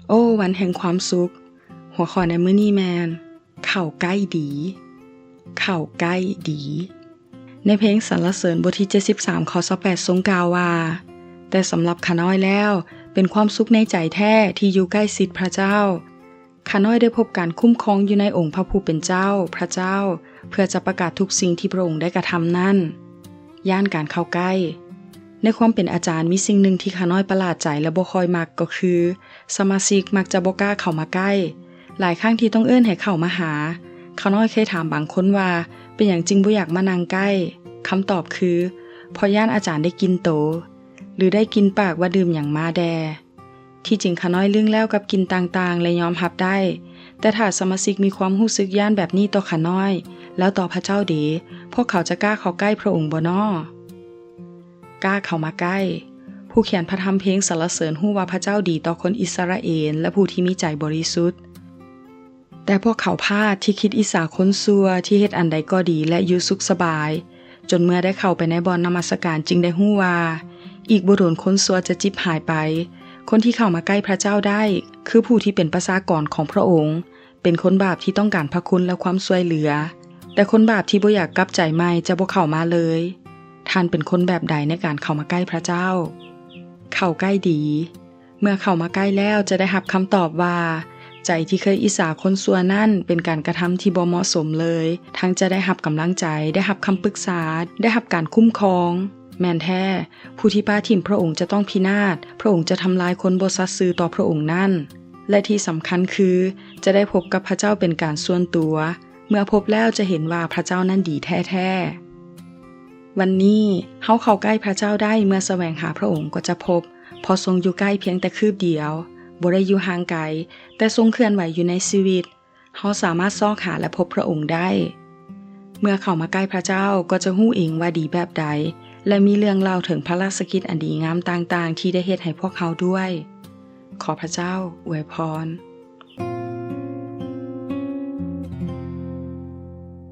ໂອ້ ວັນແຫ່ງຄວາມສຸກ. ຫົວຂໍ້ໃນມື້ນີ້ແມ່ນ ເຂົ້າໃກ້ດີ ເຂົ້າໃກ້ດີ. ໃນເພງສັນລະເສີນບົດທີເຈັດສິບສາມ ຂໍ້ຊາວແປດ ຊົງກ່າວວ່າ, ແຕ່ສຳລັບຂ້ານ້ອຍແລ້ວ ເປັນຄວາມສຸກໃນໃຈແທ້ທີ່ຢູ່ໃກ້ຊິດພະເຈົ້າ. ຂ້ານ້ອຍໄດ້ພົບການຄຸ້ມຄອງຢູ່ໃນອົງພະຜູ້ເປັນເຈົ້າ, ພະເຈົ້າ, ເພື່ອຈະປະກາດທຸກສິ່ງທີ່ພະອົງໄດ້ກະທຳນັ້ນ. ຢ້ານການເຂົ້າໃກ້. ໃນຄວາມເປັນອາຈານ, ມີສິ່ງໜຶ່ງທີ່ຂ້ານ້ອຍປະຫຼາດໃຈ ແລະ ບໍ່ຄ່ອຍມັກກໍຄື ສະມາຊິກມັກຈະບໍ່ກ້າເຂົ້າມາໃກ້. ຫຼາຍຄັ້ງທີ່ຕ້ອງເອີ້ນໃຫ້ເຂົ້າມາຫາ, ຂ້ານ້ອຍເຄີຍຖາມບາງຄົນວ່າ ເປັນຫຍັງຈຶ່ງບໍ່ຢາກມານັ່ງໃກ້? ຄຳຕອບຄື ເພາະຢ້ານອາຈານໄດ້ກິ່ນໂຕ ຫຼື ໄດ້ກິ່ນປາກວ່າດື່ມຫຍັງມາແດ່. ທີ່ຈິງຂ້ານ້ອຍລຶ້ງແລ້ວກັບກິ່ນຕ່າງໆ ແລະ ຍອມຮັບໄດ້, ແຕ່ຖ້າສະມາຊິກມີຄວາມຮູ້ສຶກຢ້ານແບບນີ້ຕໍ່ຂ້ານ້ອຍ ແລ້ວຕໍ່ພະເຈົ້າເດ? ພວກເຂົາຈະກ້າເຂົ້າໃກ້ພະອົງບໍ່ນໍ? ກ້າເຂົ້າມາໃກ້. ຜູ້ຂຽນພະທຳເພງສັນລະເສີນຮູ້ວ່າພະເຈົ້າດີຕໍ່ຄົນອິດສະຣະເອນ ແລະ ຜູ້ທີ່ມີໃຈບໍລິສຸດ. ແຕ່ພວກເຂົາພາດທີ່ຄິດອິດສາຄົນຊົ່ວທີ່ເຮັດອັນໃດກໍດີ ແລະ ຢູ່ສຸກສະບາຍ, ຈົນເມື່ອໄດ້ເຂົ້າໄປໃນບ່ອນນະມັດສະການ ຈຶ່ງໄດ້ຮູ້ວ່າ ອີກບໍ່ດົນຄົນຊົ່ວຈະຈິບຫາຍໄປ. ຄົນທີ່ເຂົ້າມາໃກ້ພະເຈົ້າໄດ້ ຄືຜູ້ທີ່ເປັນປະຊາກອນຂອງພະອົງ, ເປັນຄົນບາບທີ່ຕ້ອງການພະຄຸນ ແລະ ຄວາມຊ່ວຍເຫຼືອ. ແຕ່ຄົນບາບທີ່ບໍ່ຢາກກັບໃຈໃໝ່ຈະບໍ່ເຂົ້າມາເລີຍ. ທ່ານເປັນຄົນແບບໃດໃນການເຂົ້າມາໃກ້ພະເຈົ້າ? ເຂົ້າໃກ້ດີ. ເມື່ອເຂົ້າມາໃກ້ແລ້ວຈະໄດ້ຮັບຄຳຕອບວ່າ ໃຈທີ່ເຄີຍອິດສາຄົນຊົ່ວນັ້ນເປັນການກະທຳທີ່ບໍ່ເໝາະສົມເລີຍ, ທັງຈະໄດ້ຮັບກຳລັງໃຈ, ໄດ້ຮັບຄຳປຶກສາ, ໄດ້ຮັບການຄຸ້ມຄອງ. ແມ່ນແທ້, ຜູ້ທີ່ປະຖິ້ມພະອົງຈະຕ້ອງພິນາດ, ພະອົງຈະທຳລາຍຄົນບໍ່ສັດຊື່ຕໍ່ພະອົງນັ້ນ ແລະ ທີ່ສຳຄັນຄື ຈະໄດ້ພົບກັບພະເຈົ້າເປັນການສ່ວນຕົວ, ເມື່ອພົບແລ້ວຈະເຫັນວ່າພະເຈົ້ານັ້ນດີແທ້ໆ. ວັນນີ້ເຮົາເຂົ້າໃກ້ພະເຈົ້າໄດ້ເມື່ອສະແຫວງຫາພະອົງກໍຈະພົບ, ເພາະຊົງຢູ່ໃກ້ພຽງແຕ່ຄືບດຽວ, ບໍ່ໄດ້ຢູ່ຫ່າງໄກ, ແຕ່ຊົງເຄື່ອນໄຫວຢູ່ໃນຊີວິດ. ເຮົາສາມາດຊອກຫາ ແລະ ພົບພະອົງໄດ້. ເມື່ອເຂົ້າມາໃກ້ພະເຈົ້າກໍຈະຮູ້ເອງວ່າດີແບບໃດ ແລະ ມີເລື່ອງເລົ່າເຖິງພະລາຊະກິດອັນດີງາມຕ່າງໆທີ່ໄດ້ເຮັດໃຫ້ພວກເຮົາດ້ວຍ. ຂໍພະເຈົ້າອວຍພອນ.